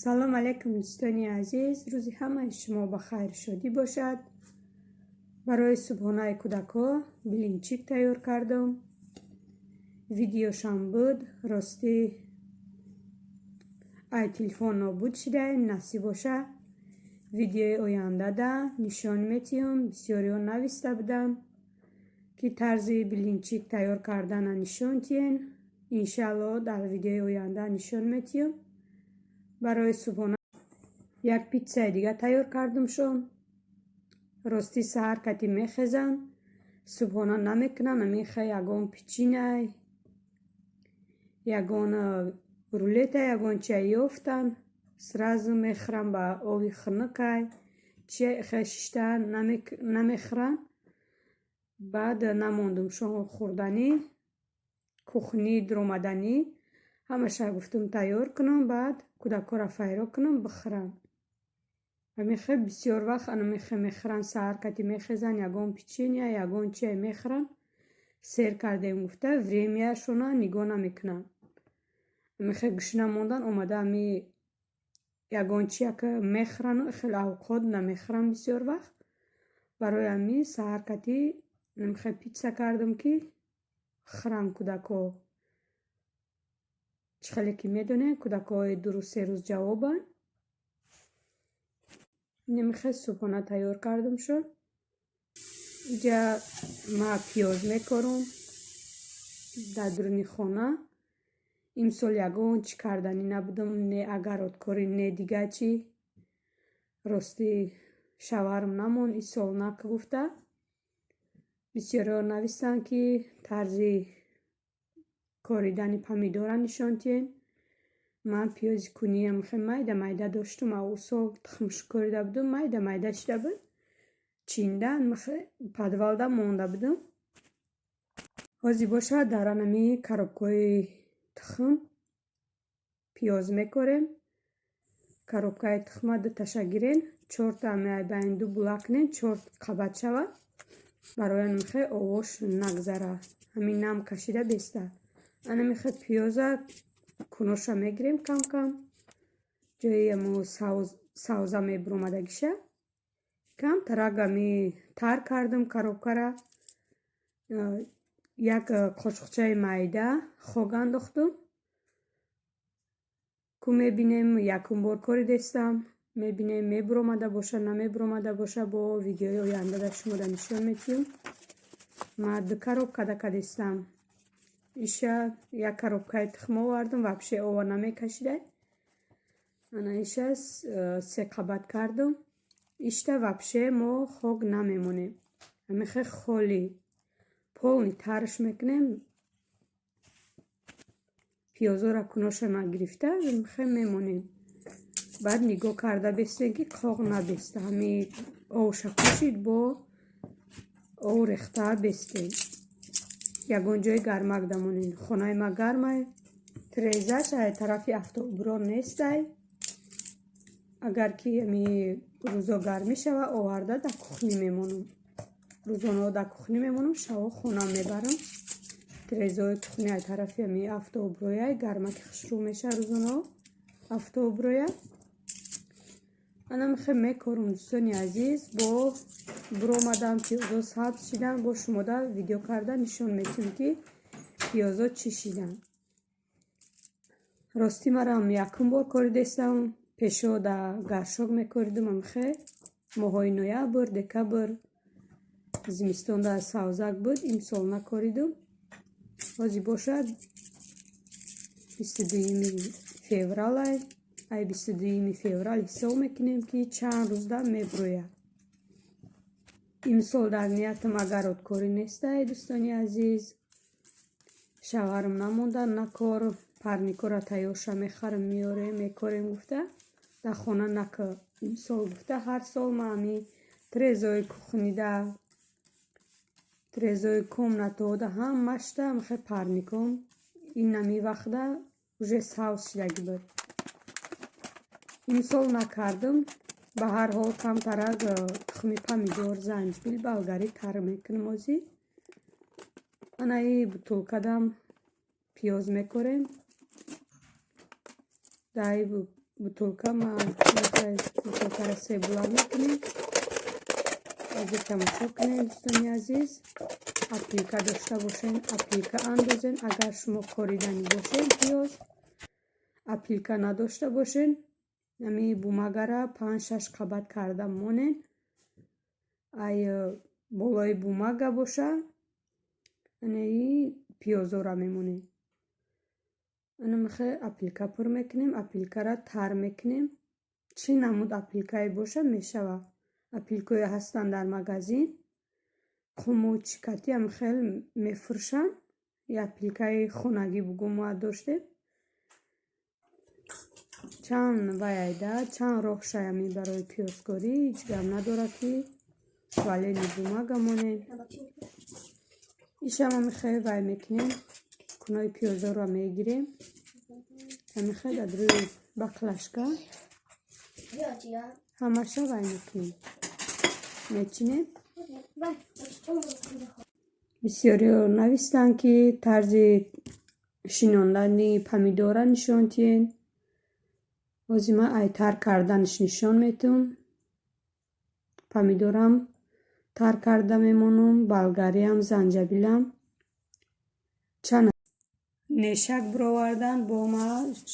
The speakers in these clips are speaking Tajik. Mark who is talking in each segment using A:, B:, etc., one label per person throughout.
A: Салом алейкум, дӯстони азиз! Рӯзи ҳамаи шумо ба хайру шодӣ бошад. Барои субҳонаи кӯдакҳо блинчик тайёр кардам. Видеошам буд, ростӣ, ай телефон нобуд шидаем. Насиб боша, видеои ояндада нишон метиҳам. Бисёриҳо нависта буданд, ки тарзи блинчик тайёр кардана нишон диҳен. Иншаалло, дар видеои оянда нишон метиҳам. Барои субҳона як питсаи дига тайёр кардамшон. Ростӣ, саҳар кати мехезанд, субҳона намекунанд. Амихе ягон печенье, ягон рулета, ягон чай ёфтанд, сразу мехӯранд ба оби хунукай. Чиа шишта намехӯранд. Баъд намондумшон хӯрданӣ, кухнӣ дуромаданӣ. Ҳамаша гуфтум, тайёр кунам, баъд кӯдакҳоро файро кунам, бихӯранд. Амихе бисёр вақт анамихе мехӯранд. Саҳар кати мехезанд, ягон печенье, ягон чай мехӯранд. Сер кардем гуфта, времяшона нигоҳ намекунанд. Амихе гушна мондан, омада ами ягон чияк мехӯрану хеле авқот намехӯранд бисёр вақт. Барои ҳамин саҳар кати амихе питса кардам, ки хӯранд кӯдакҳо. Чӣ хеле ки медонем, кӯдакҳои 2 рӯз, 3 рӯз ҷавобанд. Инамихе субҳона тайёр кардамшон. Иҷа ма пиёз мекорам дар дуруни хона. Имсол ягон чӣ карданӣ набудам, не огородкорӣ, не дигар чӣ. Ростӣ, шавҳарам намонд, ин сол нак гуфта. Бисёриҳо навистанд, ки тарзи коридани помидора нишон диҳем. Ман пиёзи куниям хеле майда майда доштум, сол тухмш корида будум, майда майда шида буд. Чинда подвалда монда будум. Ҳозир бошад, дар анами коробкаҳои тухм пиёз мекорем. Коробкаи тухма дуташа гирен, чорта байни ду була кунен, чор қабат шавад. Барои анамихе овош нагзара, ҳамин нам кашида беста. Анамихе пиёза куноша мегирем кам кам, ҷои амо савза мебуромадагиша. Камтарак ами тар кардам коробкара, як қошуқчаи майда хок андохтум. Ку мебинем, якум бор коридестам, мебинем, мебуромада боша, намебуромада боша, бо видеои оянда дар шумода нишон медиҳем. Ма ду коробкада кадестам. Иша як коробкаи тухм овардам, вообще ова намекашидай. Ана иша се қабат кардум. Ишта вообще мо хок намемонем, ҳамихе холӣ, полный тарш мекунем. Пиёзора куноша нагирифта хе мемонем. Баъд нигоҳ карда бестем, ки қоқ набеста. Ҳами овша кушид, бо ов рехта бестем. Ягон ҷои гармак дамонем. Хонаи ма гармай, тирезаш ай тарафи афтоброн нестай. Агар ки ами рӯзо гармӣ шава, оварда дар кухнӣ мемонам. Рӯзонаҳо дар кухнӣ мемонам, шабо хона мебарам. Тирезаҳои кухни ай тарафи ами афтоброяй, гармаки хушрӯ мешава рӯзонаҳо афтоброя. Анамихе мекорум, дӯстони азиз. Бо буромадам, пиёзо сабз шидан, бо шумода видео карда нишон медиҳем, ки пиёзо чӣ шидан. Ростӣ, марам якум бор коридестам. Пешо да горшок мекоридум. Амихе моҳҳои ноябр, декабр, зимистонда савзак буд. Имсол накоридум. Ҳозир бошад, 22-юми февралай. Ай 22-юми феврал ҳисоб мекунем, ки чанд рӯзда мебурӯяд. Имсол дар ниятам огородкорӣ нестай, дӯстони азиз. Шавҳарам намонда, накор, парникора тайёрша мехарам, меорем, мекорем гуфта, дар хона нака имсол гуфта. Ҳар сол ма ами тирезаҳои кухнида, тирезаҳои комнатаода ҳамашта амихе парником ин ами вақта уже савз шидагӣ буд. Имсол накардам. Ба ҳар ҳол, камтарак тухми помидор, занҷибил, болгарӣ тар мекунам. Ҳозир анаи бутулкадам пиёз мекорем. Даи. Бутылка ма бутылкаро себула мекунем. Ҳозир тамошо кунед, дӯстони азиз. Опилка дошта бошен, опилка андозен. Агар шумо кориданӣ бошед пиёз, опилка надошта бошен, ҳами бумагара панҷ-шаш қабат карда монен. Ай болои бумага боша, анаи пиёзора мемонем. Ана михе опилка пур мекунем, опилкара тар мекунем. Чӣ намуд опилкае боша, мешавад. Опилкое ҳастанд дар магазин, қуму чикати ҳамихел мефурӯшанд. Опилкаи хонагӣ бугум мо доштем. Чанд вай айда, чанд роҳ шаями барои пиёзкорӣ, ҳеҷ гап надорад, ки туалетный бумага монем. Ишам ҳамихел вай мекунем, кунои пиёзоро мегирем. Ҳамихел дар рӯи баклажка ҳамаша вай мекунем, мечинем. Бисёриҳо навистанд, ки тарзи шинондани помидора нишон диҳед. Ҳозир ман ай тар карданаш нишон метиҳам. Помидорам тар карда мемонам, болгариам, занҷабилам. Чанд нешак бировардан, бо ма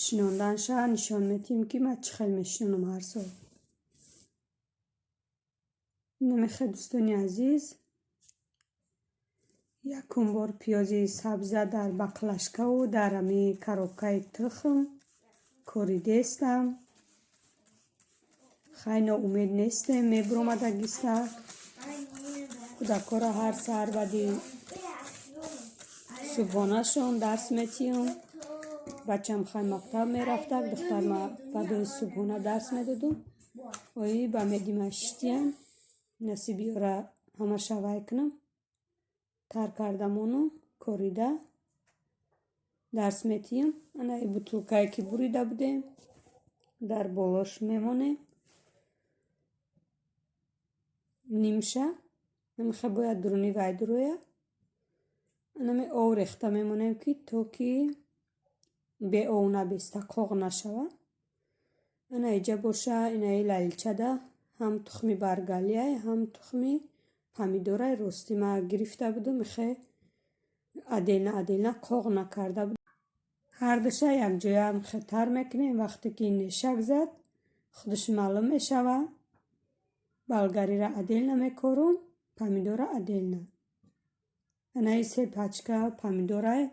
A: шинонданша нишон метиҳем, ки ман чӣ хел мешинонам ҳар сол. Инамехел, дӯстони азиз, якум бор пиёзи сабза дар баклажкаву дар ҳами коробкаи тухм коридестам. Хай, ноумед нестем, мебуромада гиста. Кӯдакҳоро ҳар саҳар баъди субҳонашон дарс метиҳам. Бачам хай мактаб мерафтак, духтарма баъдои субҳона дарс медодум. Ои ба медима шитиян, насиби ёра ҳамаша вай кунам. Тар карда монум, корида дарс метиҳам. Ана бутылкае, ки бурида будем, дар болош мемонем. Нимша ҳамихел бояд дуруни вай дурояд. Анаме ов рехта мемонем, ки то ки беов набеста, қоғ нашавад. Ана иҷа боша, инаи лалчада ҳам тухми баргалиай, ҳам тухми помидорай. Ростӣ, ма гирифта будум, ихе отдельно отдельно қоғ накарда будум. Ҳардуша якҷоя ҳамихел тар мекунем. Вақте ки нешак зад, худаш маълум мешавад. Болгариро отдельно мекорум, помидора отдельно. Анаи се пачка помидорай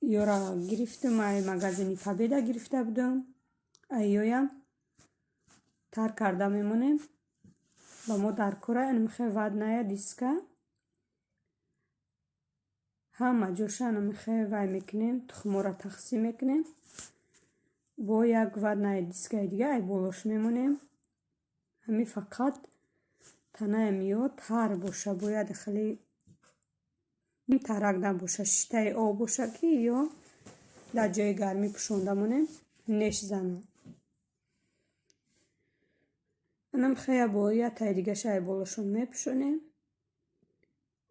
A: ёра гирифтум, ай магазини Победа гирифта будум. Ай ёям тар карда мемонем. Ба мо дар кора анамихел ватная диска. Ҳама ҷоша анамихел вай мекунем, тухмҳоро тақсим мекунем. Бо як ватная дискаи дига ай болош мемонем. Ҳамин фақат танаи миё тар боша, бояд хеле тарак набоша, шитаи об боша, ки ё дар ҷои гармӣ пӯшонда монем, неш занад. Анам хея бо як таи дигаша ай болошон мепӯшонем,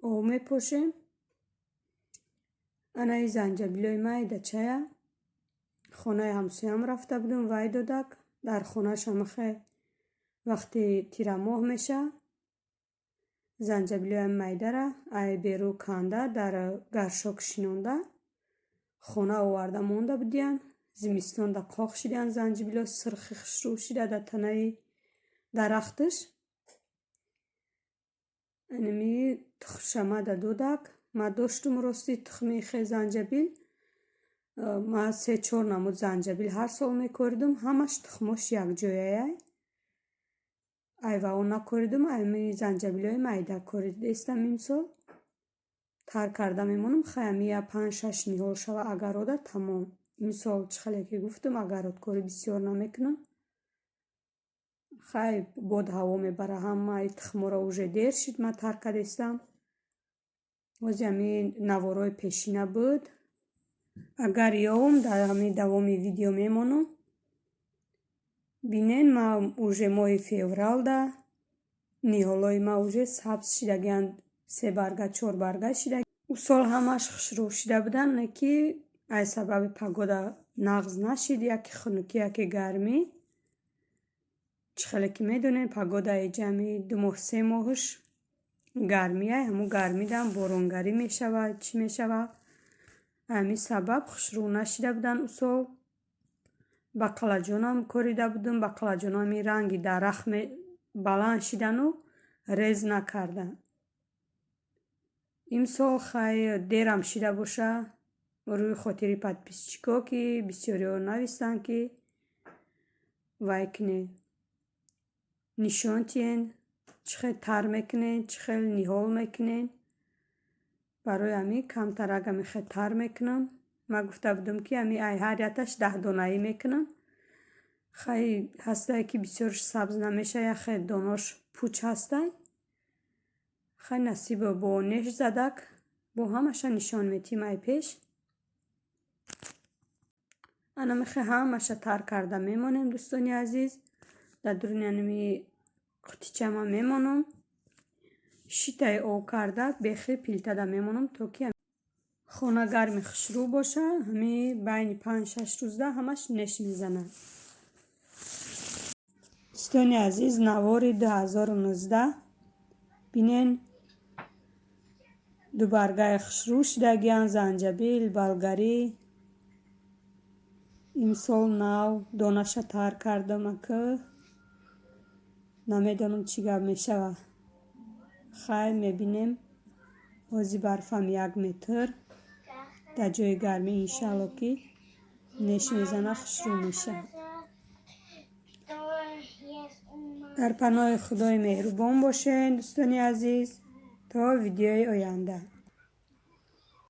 A: об мепошем. Анаи занҷабилои майда чая хонаи ҳамсоям рафта будум, вай додак. Дар хонааш ҳамахе вақти тирамоҳ меша, занҷабилои майдара ай беру канда, дар горшок шинонда, хона оварда монда будиянд. Зимистонда қоқ шидиянд занҷабило, сирхи хушрӯ шида дар танаи дарахташ. Инами тухмшамада додак. Ма доштум, рости, тухми хе занҷабил. Ма се чор намуд занҷабил ҳар сол мекоридум, ҳамаш тухмош якҷояяй. Айвао накоридум, ами занҷабилои майда коридестам имсол. Тар карда мемонам, хай ами я панҷ шаш ниҳол шава огорода, тамом. Имсол, чӣ хеле ки гуфтум, огородкорӣ бисёр намекунам. Хай, бод ҳаво мебара ҳамаи тухмҳоро, уже дер шид ман тар кардестам. Бози ҳамин наворои пешина буд. Агар ёвум, дар ҳамин давоми видео мемонам. Бинен, ма уже моҳи февралда ниҳолҳои ма уже сабз шидагианд, се барга, чор барга шида. Ӯ сол ҳамаш хушрӯ шида буданд, не ки Ай сабаби погода нағз нашид, яке хунукӣ, яке гармӣ. Чӣ хеле ки медонем, погодаи ҷамъи 2 моҳ, 3 моҳаш гармиай, ҳамун гармидам боронгарӣ мешавад, чӣ мешавад. Ҳамин сабаб хушрӯ нашида буданд усол. Бақалаҷонам корида будум, бақалаҷонам ранги дарахт баланд шидану рез накарданд. Имсол хай дерам шида боша, рӯи хотири подписчикҳо, ки бисёриҳо навистанд, ки вай кунед, нишон тиҳен, чӣ хел тар мекунед, чӣ хел ниҳол мекунед. Барои ҳамин камтарак ҳамин хел тар мекунам. Ман гуфта будам, ки ҳамин ай ҳар якташ 10 донаӣ мекунам. Хай, ҳастае, ки бисёрш сабз намешавад, як хел донош пуч ҳастай. Хай, насибо, бо неш задак бо ҳамаша нишон метиҳем ай пеш. Ана мехе ҳамаша тар карда мемонем, дӯстони азиз. Дар дуруни анами қутичама мемонам. Шитаи об карда бехи пилтада мемонам, то ки хона гарми хушрӯ боша. Ҳами байни 5-6 рӯзда ҳамаш неш мезанад. Дӯстони азиз, навори 2019 бинен, дубаргаи хушрӯ шидагиянд, занҷабил, болгарӣ. Имсол нав донаша тар кардам, ака намедонам, чӣ гап мешавад. Хай, мебинем. Ҳози барфам 1 метр дар ҷои гармӣ, иншаалло, ки неш мезана, хушрӯ мешавад. Дар паноҳи Худои меҳрубон бошед, дӯстони азиз, то видеои оянда.